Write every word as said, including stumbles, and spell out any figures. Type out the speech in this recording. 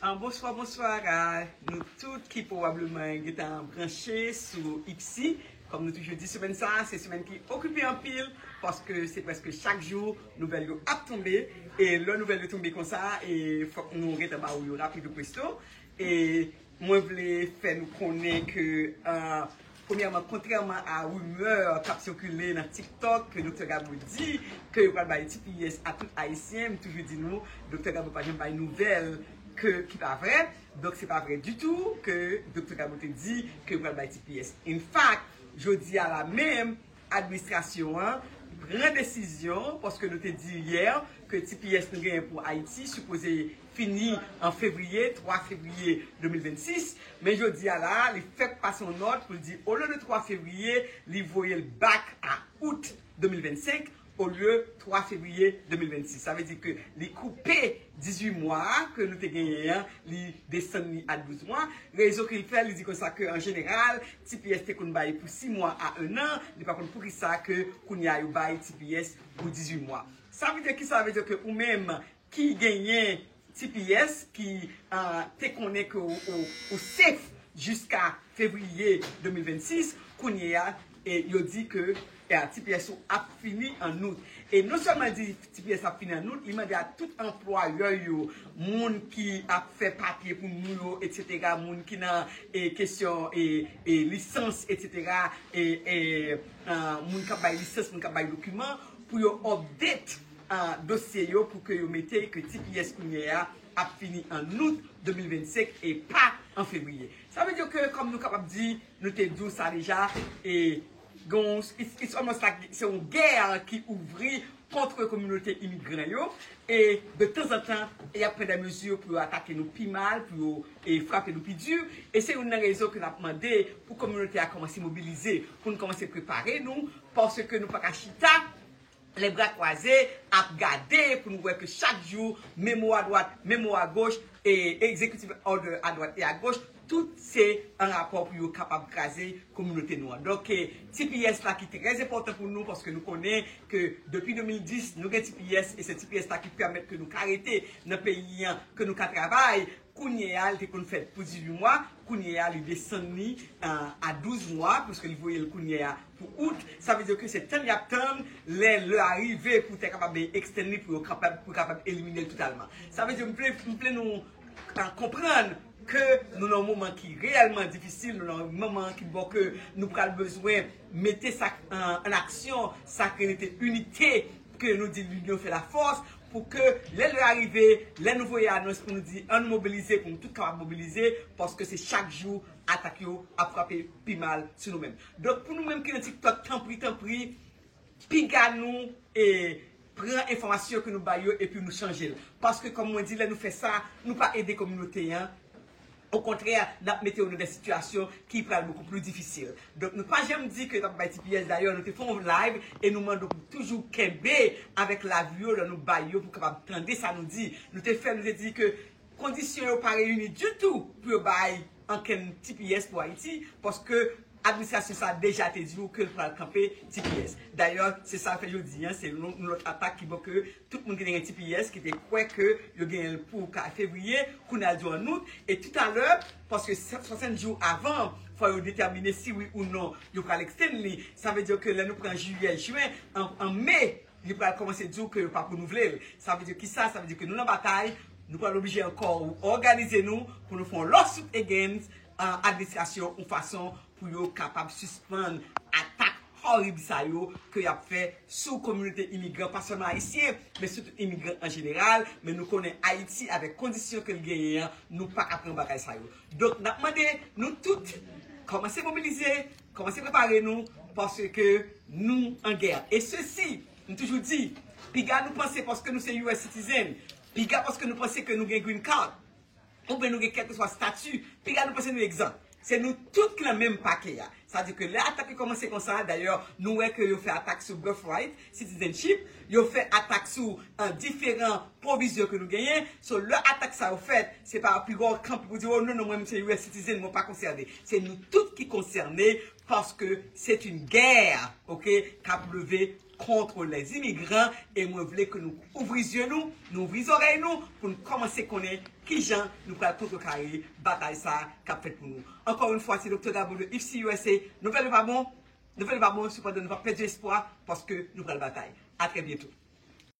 Ah, bonswa, bonswa a nou tout ki pwobableman gentan branche sou Ipsi. Kòm nou toujou di, semèn sa a se semèn ki okipe anpil, paske se prèske chak jou nouvèl yo ap tonbe. E lè nouvèl yo tonbe konsa, e fòk nou gentan ba ou yo rapid ou presto. E mwen vle fè nou konnen ke, ah, premyèman, kontrèman a rimè k ap sikile nan TikTok, ke Doktè Gabo di ke yo pral bay T P S a tout Ayisyen, m toujou di nou, Doktè Gabo pa janm bay nouvèl ke, ki pa vrè. Donk, se pa vrè ditou ke Doktè Gabo te di ke yo pral bay T P S. In fact, jodi a la menm, administrasyon an pran desizyon, paske nou te di yè ke T P S nou genyen pou Ayiti sipoze fini an fevriye, twa fevriye de mil vennsis, men jodi a la, li fèk pase yon nòt pou l di, olye de twa fevriye, li voye l back a out de mil vennsenk, olye twa fevriye de mil vennsis. Sa vle di ke li koupe dizuit mwa ke nou te genyen an, li desann li a douz mwa. Rezon ki l fè, li di konsa ke an jeneral, T P S te konn bay pou sis mwa a en an, li pa konn poukisa ke kounye a yo bay T P S pou dizuit mwa. Sa vle di ki sa vle di ke ou menm ki genyen T P S, ki, ah, te konnen ke ou, ou, ou safe jiska fevriye de mil vennsis, kounye a, e yo di ke, e, T P S ou ap fini an out. E non sèlman di T P S ap fini an out, li mande a tout anplwayè yo, moun ki ap fè papye pou nou yo, etsetera, moun ki nan, e, kesyon, e, e, lisans, etsetera, e, e, ah, moun k ap bay lisans, moun k ap bay dokiman, pou yo update, ah, dosye yo, pou ke yo mete ke T P S kounye a ap fini an out de mil vennsenk e pa an fevriye. Sa vle di ke, kòm nou kapab di, nou te di w sa deja, e gon, it's, it's almost like se yon gè ki ouvri kont kominote imigran yo, e de tanzantan, y ap pran de mezi pou yo atake nou pi mal, pou yo, e, frape nou pi di, e se youn nan rezon ke n ap mande pou kominote a kòmanse mobilize, pou nou kòmanse prepare nou, paske nou pa ka chita, lè bra kwaze, ap gade pou nou wè ke chak jou, memo a dwat, memo a goch, e executive order a dwat e a goch, tout se an rapò pou yo kapab kraze kominote nou an. Donk, e, T P S la ki trè enpòtan pou nou, paske nou konnen ke depi de mil dis, nou gen T P S, e se T P S la ki pèmèt ke nou ka rete nan peyi an, ke nou ka travay. Kounye a, li te konn fèt pou dizuit mwa, kounye a, li desann li, ah, a douz mwa, paske li voye l kounye a pou out. Sa vle di ke se tann y ap tann lè lè a rive pou te kapab extend li, pou yo kapab, pou kapab elimine l totalman. Sa vle di, m vle, m vle nou, ah, konprann ke nou nan yon moman ki reyèlman difisil, nou nan yon moman ki bò ke nou pral bezwen mete sa an, an aksyon, sa k rele te inite, ke nou di l'union fait la force, pou ke lè lè a rive, lè nou voye anons pou nou di, ann mobilize, pou nou tout kapab mobilize, paske se chak jou atak yo ap frape pi mal sou nou menm. Donk, pou nou menm ki nan TikTok, tanpri, tanpri, piga nou, e, pran enfòmasyon ke nou bay yo epi nou chanje l. Paske, kòm mwen di, lè nou fè sa, nou pa ede kominote an. Okontrè, n ap mete yo nan de sitiyasyon ki pral bokou pli difisil. Donk, nou pa janm di ke n ap bay T P S. Dayè, nou te fè yon live e nou mande w pou toujou kenbe avèk lavi yo lè nou bay yo pou kapab tande sa nou di. Nou te fè, nou te di ke kondisyon yo pa reyini ditou pou yo bay ankenn T P S pou Ayiti, paske administrasyon sa a deja te di w ke l pral kanpe T P S. Dayè, se sa l fè jodi a, se yon, yon lòt atak ki bò ke tout moun ki te gen T P S, ki te kwè ke yo genyen l pou ka fevriye, kounye a l di w an out, e toutalè, paske swasann jou avan, fò yo detèmine si wi ou non yo pral extend li. Sa vle di ke lè nou pran jiyè, jen, an, an me, li pral kòmanse di w ke yo p ap renouvle l. Sa vle di ki sa? Sa vle di ke nou nan batay, nou pral oblije ankò òganize nou pou nou fè yon lawsuit against, ah, administrasyon yon fason pou yo kapab sispann atak orib sa yo ke y ap fè sou kominote imigran, pa sèlman ayisyen, men sou tout imigran an jeneral. Men nou konnen Ayiti, avèk kondisyon ke l genyen an, nou pa ka pran bagay sa yo. Donk, n ap mande nou tout, kòmanse mobilize, kòmanse prepare nou, paske nou an gè. E sesi, m toujou di, piga nou panse paske nou se U S citizen, piga paske nou panse ke nou gen green card, oubyen nou gen kèlkeswa stati, piga nou panse nou egzanp. Se nou tout ki nan menm pake a. Sa di ke lè atak yo kòmanse konsa, dayè, nou wè ke yo fè atak sou birthright, citizenship, yo fè atak sou, ah, diferan pwovizyon ke nou genyen. So, lè atak sa yo fèt, se pa pi wè w kanpe pou di, "Oh, non, non, mwen, m se U S citizen, mwen pa konsène." Se nou tout ki konsène, paske se yon gè, oke, k ap leve contre les immigrants, e mwen vle ke nou ouvri zye nou, nou ouvri zòrèy nou pou nou kòmanse konnen kijan nou pral kontrekare batay sa k ap fèt pou nou. Ankò yon fwa, se Doktè Dabo de If Si U S A. Nouvèl yo pa bon, nouvèl yo pa bon, sepandan nou pa pèdi espwa paske nou pral batay. A trè byento.